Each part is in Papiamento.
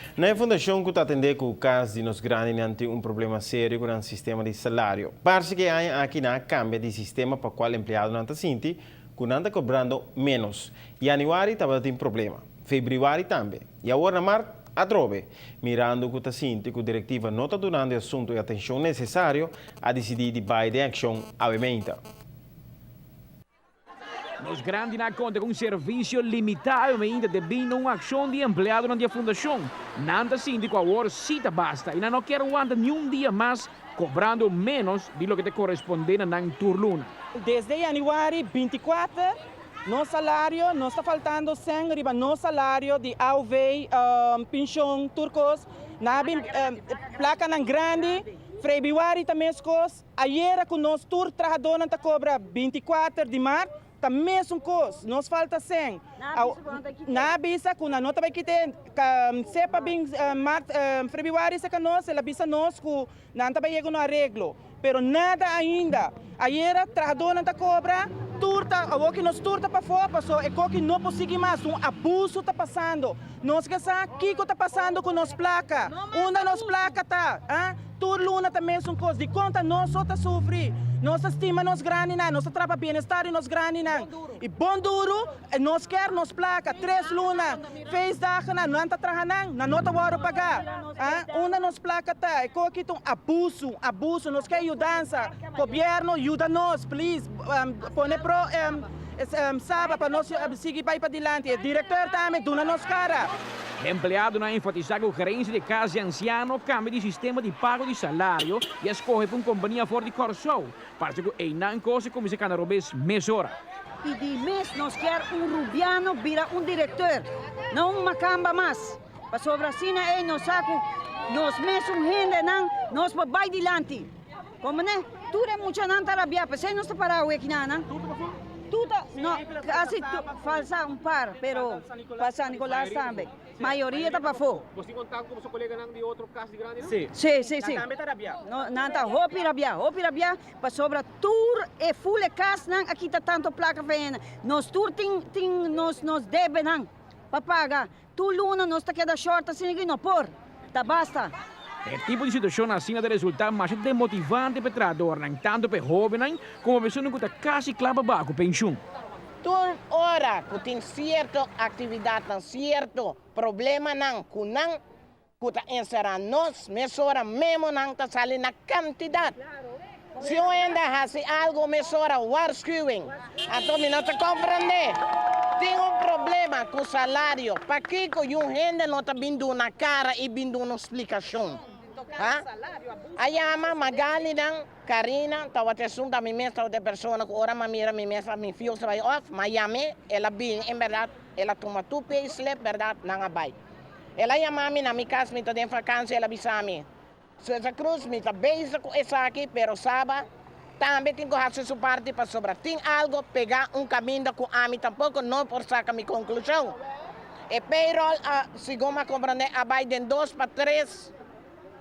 Na e fundashon ku ta atendé ku kas di nos grandinan tin un problema serio ku nan sistema di salario. Parse ku e aña aki nan a kambia di sistema pa kual empleadonan ta sinti ku nan ta kobrando ménos. Yanüari tabata tin problema, febrüari tambe, i awor na mart atrobe. Mirando ku ta sinti ku direktiva no ta dunando e asuntu e atenshon nesesario, a disidí di bai den akshon awe meinta. Nos grandinan a konta ku un servisio limitá awe mainta debí na un akshon di empleadonan di e fundashon. Nan ta sinti ku awor sí ta basta i nan no kier wanta niun dia mas kobrando ménos di loke ta korespondé na nan tur luna. Desde yanüari 24 nos salario nos ta faltando sèn riba nos salario di AOV, penshon, tur kos. Nan a bin plakanan grandi, frebiuari ta meskos. Ayera ku nos tur trahadónan ta kobra 24 di mart ta mesun kos, nos falta sèn. Nan a bisa ku nan no ta bai kita e sepa bin mart, febrüari seka nos, el a bisa nos ku nan ta bai yega un areglo, pero nada ainda. Ayera trahadónan ta kobra tur ta, awor ki nos tur ta pafó paso e koki no por sigui mas, un abuso ta pasando. Nos ke sa kiko ta pasando ku nos plaka, unda nos plaka ta, ah? Tur luna ta mesun kos. Dikon ta nos so ta sufri? Nos ta stima nos grandinan, nos ta traha pa bienestar di nos grandinan. I bon duru, nos kier nos plaka. Tres luna, feestdagennan, nan ta traha nan, nan no ta wòrdu pagá. Ah, unda nos plaka ta? E koki ta un abusu, un abusu. Nos kier yudansa. Gobièrnu, yuda nos, please. Pone pro Saba pa nos sigui bai padilanti. E direktor tambe, duna nos kara. Empleadonan a enfatisá ku gerensia di kas di ansiano kambia di sistema di pago di salario i a skohe pa un kompania for di Kòrsou. Parse ku einan kos a kuminsá kana robes mesora. I di mes nos kier un Rubiano bira un direkteur, no un makamba mas. Pasobra asina ei nos sa ku nos mesun hendenan nos por bai dilanti. Komo ne? Tur e muchanan ta rabiá, p'esei nos ta pará awe kinanan. Tur ta, no, kasi tur, falsa un par, pero pa San Nicolas tambe. Mayoria ta pafó. Bos tin kontakto ku boso koleganan di otro kas di grandi nan? Sí, sí, sí. Nan tambe ta rabiá. No, nan ta hopi rabiá, hopi rabiá, pasobra tur e ful e kasnan a kita tantu plaka for hende. Nos tur tin, tin nos, nos debenan pa paga. Tur luna nos ta keda short asina ki no por. Ta basta. E tipo di situashon asina ta resultá masha demotivante pa e trahadornan, tantu pa e hóbennan komo pa esunnan ku ta kasi kla pa baha ku penshun. Tur ora ku tin sierto aktividatnan, sierto problemanan ku nan ku ta enserá nos, mesora memonan ta sali na kantidat. Si un hende a hasi algu mesora waarschuwing, anto mi no ta komprendé. Tin un problema ku salario, pakiko yun hende no ta bin duna kara i bin duna un splikashon? Ha? A yama Magali nan, Karina tabata esun ta mi mes tabata e persona ku ora m'a mira mi mes mi fio ta bai òf, m'a yam'é, el a bin, en bèrdat el a tuma tur payslip, bèrdat nan a bai. El a yama mi na mi kas, mi ta den vakansia, el a bisa mi, Cesar Cruz, mi ta bezig ku esaki, pero Saba tambe tin ku hasi su parti pasobra tin algo pegá un kaminda ku ami tampoko no por saka mi konklushon. E payroll a, segun mi a komprendé, a bai den dos pa tres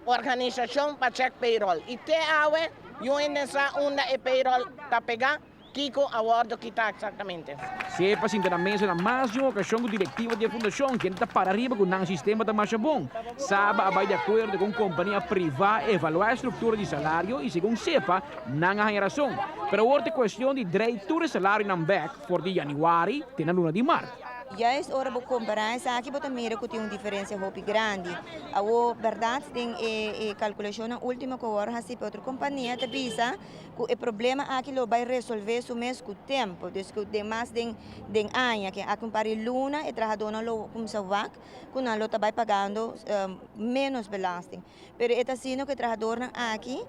organisashon pa chèk payroll i te awe yu hende sa unda e payroll ta pegá. Kiko a wordo kita exactamente? Sepa sinta na mesa na mas di un okashon ku direktiva di e fundashon kende ta para riba ku nan sistema ta masha bon. Saba a bai di akuerdo ku un kompania privá evaluá e struktura di salario i segun Sepa nan a haña rason. Pero awor ta e kuestion di drei tur e salarionan bèk for di yanüari te na luna di mart. Juist ora bo kompará esaki bo ta mira ku tin un diferensia hopi grandi. Awor bèrdat den e kalkulashonnan último ku a wòrdu hasi pa otro kompania ta bisa ku e problema aki lo bai resolvé su mes ku tempu, dus ku den mas den den aña, ke aki un par di luna e trahadónan lo kumsa wak ku nan lo ta bai pagando ménos belasting. Pero e ta asina ku e trahadornan aki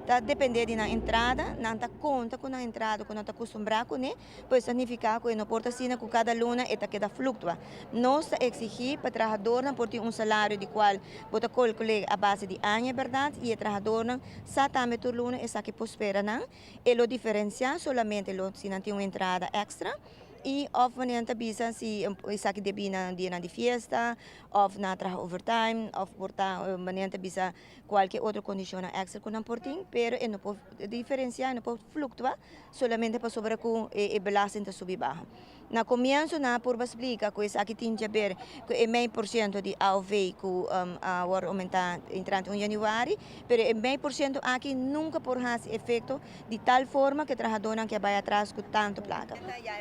ta dependé di nan entrada, nan ta konta ku nan entrada ku nan ta kustumbrá kuné, pues ta nifiká ku e no por ta asina ku kada luna e ta keda fluktua. Nos ta eksigí pa trahadornan por tin un salario di kual bo ta kolkul'é a base di aña bèrdat i e trahadornan Sa tambe tur luna esaki por spera nan. E lo diferencia solamente lo si nan tin un entrada extra y of wanneer nan ta bisa si esaki debi na dianan di fiesta of nan a traha overtime of por ta wanneer nan ta bisa cualkier otro condicionnan extra cu nan por tin pero e no por diferencia e no por fluctua solamente pasobra cu e belasting ta subi baha. Na comienso nan a purba splica cu esaki tin djaber cu e mei por ciento di AOV cu a worde aumenta entrante un januari, pero e mei por ciento aki nunca por haci efecto di tal forma cu e trahadornan ke bay atras cu tanto placa.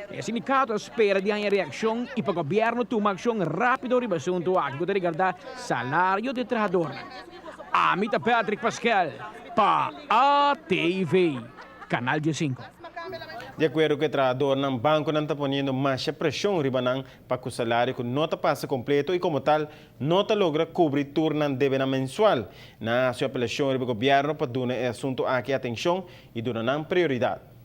E sindicato a spera di haña reaccion y pa gobierno tuma accion rapido riba asunto aki cu ta regarda salario di e trahadornan. Ami ta Patrick Paskel pa ATV, Canal 15. Di akuerdo ku e trahadornan, bankonan ta poniendo masha preshon riba nan pa ku salario ku no ta pasa kompleto i komo tal no ta logra kubri tur nan debenan mensual. Nan a hasi un apelashon riba gobièrnu pa duna e asuntu aki atenshon i duna nan prioridat.